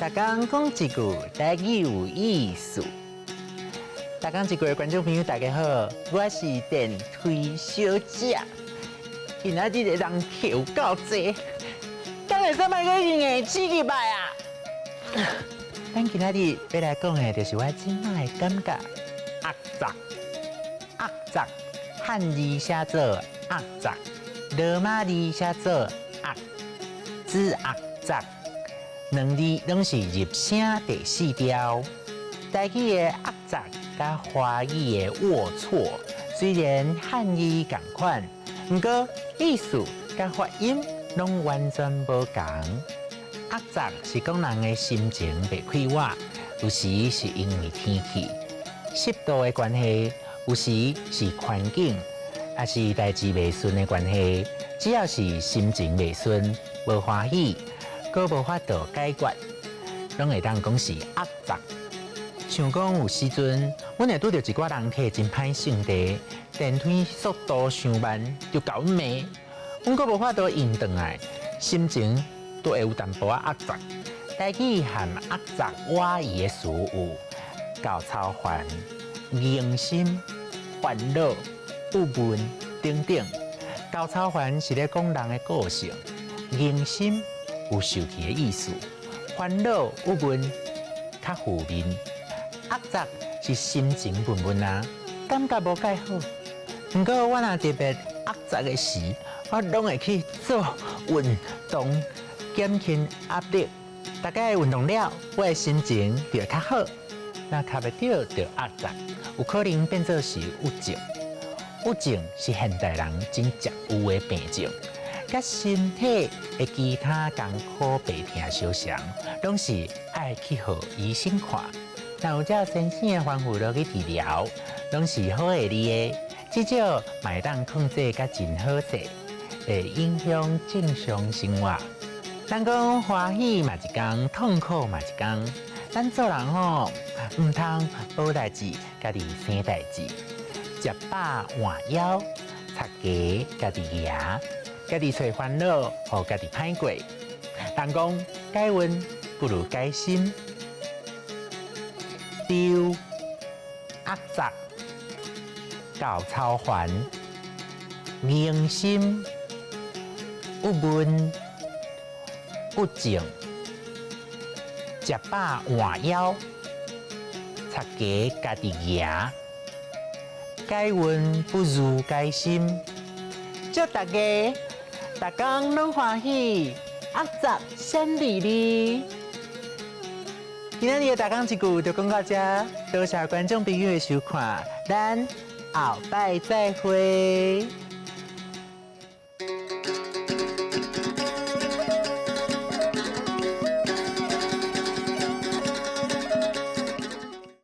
逐工講一句台語有意思。逐工一句的觀眾朋友，大家好，我是電梯小姐。今仔日的人客有夠濟，敢會使莫閣硬擠入來啊？咱今仔日欲來講的，就是我這擺的感覺，壓雜，壓雜，漢字寫做壓雜，羅馬字寫做壓，子壓雜，兩字攏是入聲第四調。台語的壓雜佮華語的齷齪，雖然漢字仝款，毋過意思佮發音攏完全無仝。壓雜是講人的心情袂快活，有時是因為天氣、濕度的關係，有時是環境，抑是代誌袂順的關係。只要是心情袂順、無歡喜，閣無法度解決，攏會當講是壓雜。像講有時陣，阮會拄著一寡人客真歹性地，電梯速度傷慢，就共阮罵，阮閣無法度應轉來，心情都會有淡薄仔壓雜。台語含壓雜倚意的詞有厚操煩、凝心、煩惱、鬱悶等等。厚操煩是咧講人的個性，凝心有受氣的意思，煩惱、鬱悶較負面。壓雜是心情悶悶啊，感覺無蓋好。毋過我若特別壓雜的時，我攏會去做運動，減輕壓力。逐擺運動了，我的心情就會較好。若較袂著就壓雜，有可能變做是鬱症。鬱症是現代人真常有的病症，佮身體的其他艱苦病痛相像，攏是愛去予醫生看。若有照先生的吩咐落去治療，攏是好會利的，至少嘛會當控制甲真好勢，袂影響正常生活。人講歡喜嘛一工，痛苦嘛一工。咱做人吼，毋通無代誌，家己生代誌，食飽換枵，插旗家己蜈，家己揣煩惱，予家己歹過。人講改運不如改心。丟壓雜、厚操煩、凝心、鬱悶、鬱症、食飽換枵、插旗家己蜈，改運不如改心。祝大家逐工攏歡喜，壓雜閃離離。今仔日的逐工一句就講到這，多謝觀眾朋友的收看，咱後擺再會。